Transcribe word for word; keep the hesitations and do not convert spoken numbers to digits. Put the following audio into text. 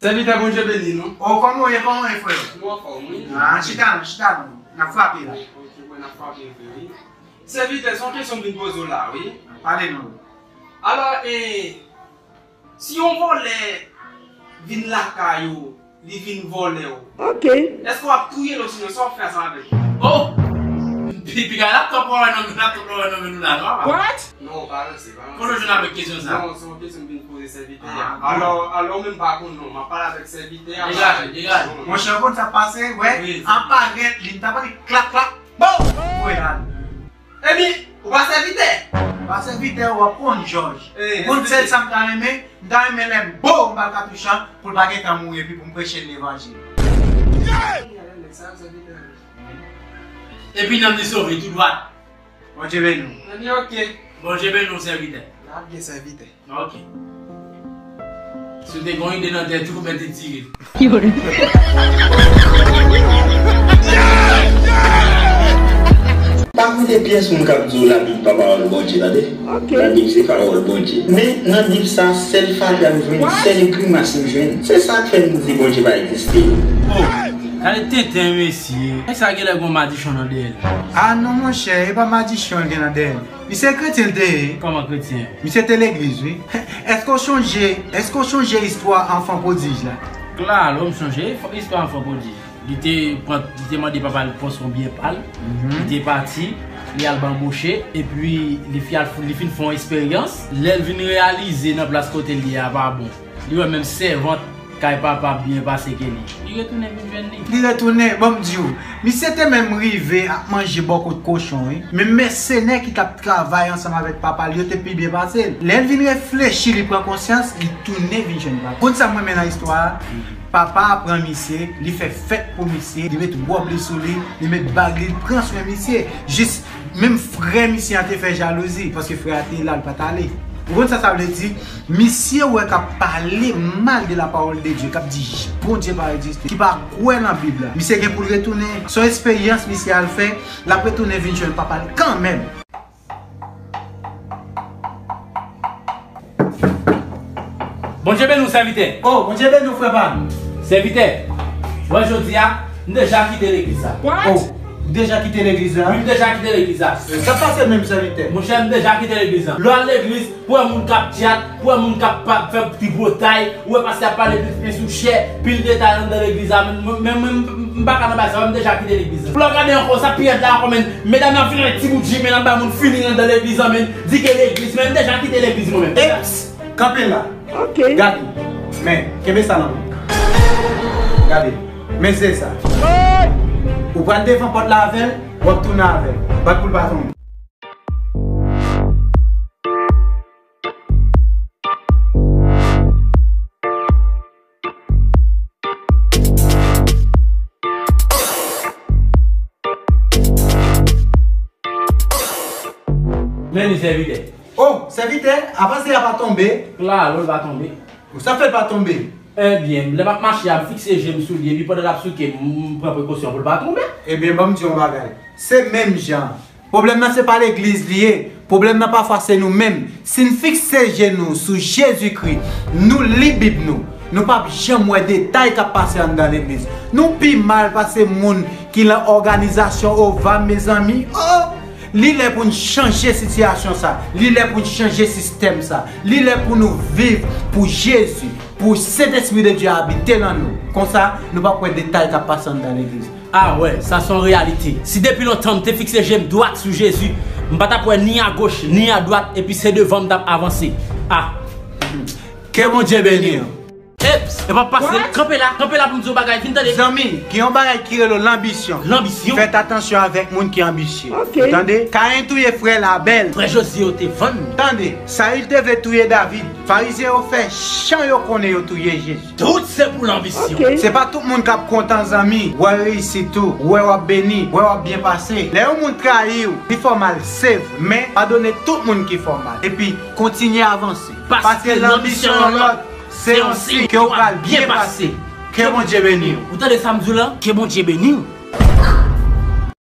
Sèvitè, Bondye beni nou. O, kòman w ye, kòman w ye, frè? Nou anfòm, wi. A, chita non, chita non. N ap frape la. Ok, mwen n ap frape, frè, wi. Sèvitè, se yon kesyon m vin poze w la, wi. Pale non. Alò, e, si yon vòlè vin lakay ou, li vin vòlè w, ok, èske w ap touye l osinon sa w ap fè ansanm avè l? Oh! Pi, pi gade, l ap twòp wè nan, l ap twòp wè nan men nou la, non, papa? What? Non, pa ranse, pa ranse. Kote w jwenn avèk kesyon sa? Non, se yon kesyon m vin poze sèvitè a. Ah, bon. Alò, alò, ou menm pa konn non, m ap pale avèk sèvitè a. Degaje, degaje. Monchè, ou konn sa k pase, wè, wi, aparèt li, m ta pale klak, klak, bon! Voye l ale. Epi, ou pa sèvitè? M pa sèvitè, w ap konn, Jòj. Eh, ou konn sèl sa m ta renmen, m ta renmen lè m bo m ba l katouch lan, pou l pa gentan mouri, epi pou m preche l levanjil. Epi nanm li sove tou dwat. Bondye beni w. Nanm li ok. Bondye beni w, sèvitè. N ap gen sèvitè. Ok. Si w te gen yon ide nan tèt ou, ou mèt tire l. Pa koute pyès moun k ap di w Labib pa pawòl Bondye, tande. Ok. Labib se pawòl Bondye. Men nan Bib sa, sèl fatra m jwenn, sèl grimas m jwenn. Se sa k fè m di Bondye pa egziste. Oh, gade tenten, mesye. Nèg sa genlè gon madichon nan dèyè l. Ah non, monchè, e pa madichon l gen nan dèyè l. Misye kretyen l te ye. Kòman kretyen? Misye te legliz, wi. Èske w chonje, èske w chonje istwa anfan pwodij la? Klalo, m chonje istwa anfan pwodij. Li te pran, li te mande papa l pran swen byen pa l. Mhm. Li te pati, li al banboche, epi li fi al, li fin fè yon esperyans. Lè l vin reyalize nan plas kote l ye a pa bon. Li wè menm sèvant kay papa ap byen pase ke li. Li retounen vin jwenn li. Li retounen, ban m di w. Misye te menm rive ap manje bò kot kochon, wi. Men mèsenè ki t ap travay ansanm avèk papa l yo te pi byen pase l. Lè l vin reflechi, li pran konsyans, li tounen vin jwenn papa l. Konn sa m renmen nan istwa a? Papa a pran misye, li fè fèt pou misye, li met wòb li sou li, li met bag li, li pran swen misye. Jis menm frè misye an te fè jalouzi, paske frè a te la, l pa t ale. Ou konn sa sa vle di? Misye wè k ap pale mal de la parole de Dieu, k ap di Bondye pa egziste, ki pa kwè nan Bib la. Misye gen pou l retounen. Se yon esperyans misye al fè, l ap retounen vin jwenn papa l kanmenm. Bondye beni w, sèvitè. Oh, Bondye beni w, frè pa m. Sèvitè, wè jodi a, m deja kite legliz la. What? Oh, ou deja kite legliz la? Wi, m deja kite legliz la. Sa pase menm, sèvitè? Monchè, m deja kite legliz la. Lè w al legliz, pou wè moun k ap tchat, pou wè moun k ap pa, fè tripotay, ou wè pastè ap pale pil fen sou chè, pil detay anndan legliz la, men mwen, men mwen, m, m pa ka nan bagay sa, m deja kite legliz la. Pou lè w gade ankò, sa pi rèd la ankò, men medam yo ap vin avèk ti bout jimèl ap bay moun feeling anndan legliz la, men di ke legliz, men m deja kite legliz mwen menm. Eps! Kanpe la. Ok. Gade. Men, kenbe sa nan men. Gade. Men se sa. Ou pral devan pòt la avè l, w ap tounen avè l. Bat pou l pa tonbe. Men li sèvitè. Oh, sèvitè, avanse a pa tonbe. Klalo, l pa tonbe. Sa fè l pa tonbe? Ebyen, lè m ap mache a, m fikse je m sou li, epi pandan l ap souke m, m pran prekosyon pou l pa tonbe. Ebyen, ban m di w yon bagay. Se menm jan. Pwoblèm nan se pa legliz li ye. Pwoblèm nan pafwa se nou menm. Si n fikse je nou sou Jezikri, nou li Bib nou, nou p ap janm wè detay k ap pase anndan legliz. Nou pi mal pase moun ki nan òganizasyon Ovam, mezanmi. Oh! Li lè pou n chanje sitiyasyon sa. Li lè pou n chanje sistèm sa. Li lè pou nou viv pou Jezi, pou Sentespri de Dye abite nan nou. Konsa, nou p ap wè detay k ap pase anndan legliz. A wè, sa se yon reyalite. Si depi lontan m te fikse je m dwat sou Jezi, m pa t ap wè ni agoch, ni adwat, epi se devan m t ap avanse. A! Ke Bondye beni w. Eps, e pa pase. What? Kanpe la, kanpe la pou m di w bagay, vin tande. Zanmi, gen yon bagay ki rele w lanbisyon. Lanbisyon? Fèt atansyon avèk moun ki anbisye. Ok. Ou tande? Kayen touye frè l Abèl. Frè Jozye yo te vann. Tande, Sayil te vle touye David. Farizyen yo fè chan yo konnen yo touye Jezi. Tout se pou lanbisyon. Ok. Se pa tout moun k ap kontan, zanmi, wè reyisit ou, wè w ap beni, wè w ap byen pase. Lè yon moun trayi w, li fè w mal, se vre, men padone tout moun ki fè w mal. Epi, kontinye avanse. Paske lanbisyon yon lòt, se yon siy ke w pral byen pase. Ke Bondye beni w. Ou tande sa m di w la? Ke Bondye beni w.